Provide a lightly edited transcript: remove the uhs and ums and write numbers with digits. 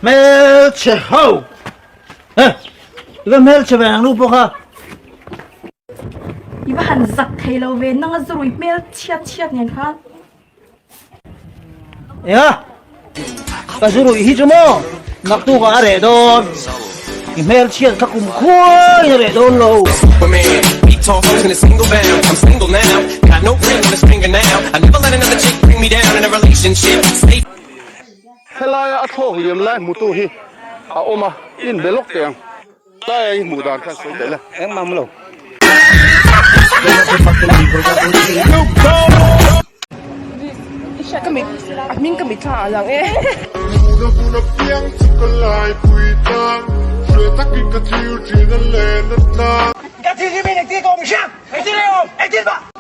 Hmelchhe ho! Eh, i va hmelchhe ve ang nu pawh kha. I va han zak thei lo ve, nanga zurui hmel chhiat chhiat nen khan. Enga? Ka zurui hi chu maw? Naktukah a reh dawn. I hmel chhiat kha kum khuaiin a reh dawn lo. Helaia a thlawk liam lai hmutu hi a awm a, inbe lawk teh ang. Laia i hmuh dan khan sawi daih la. Engmah mu lo. Ka mit a hming ka mit thla ah lang e. Ka thil hi min engtin ka awm i hria? Engtin nge awm? Engtin mah?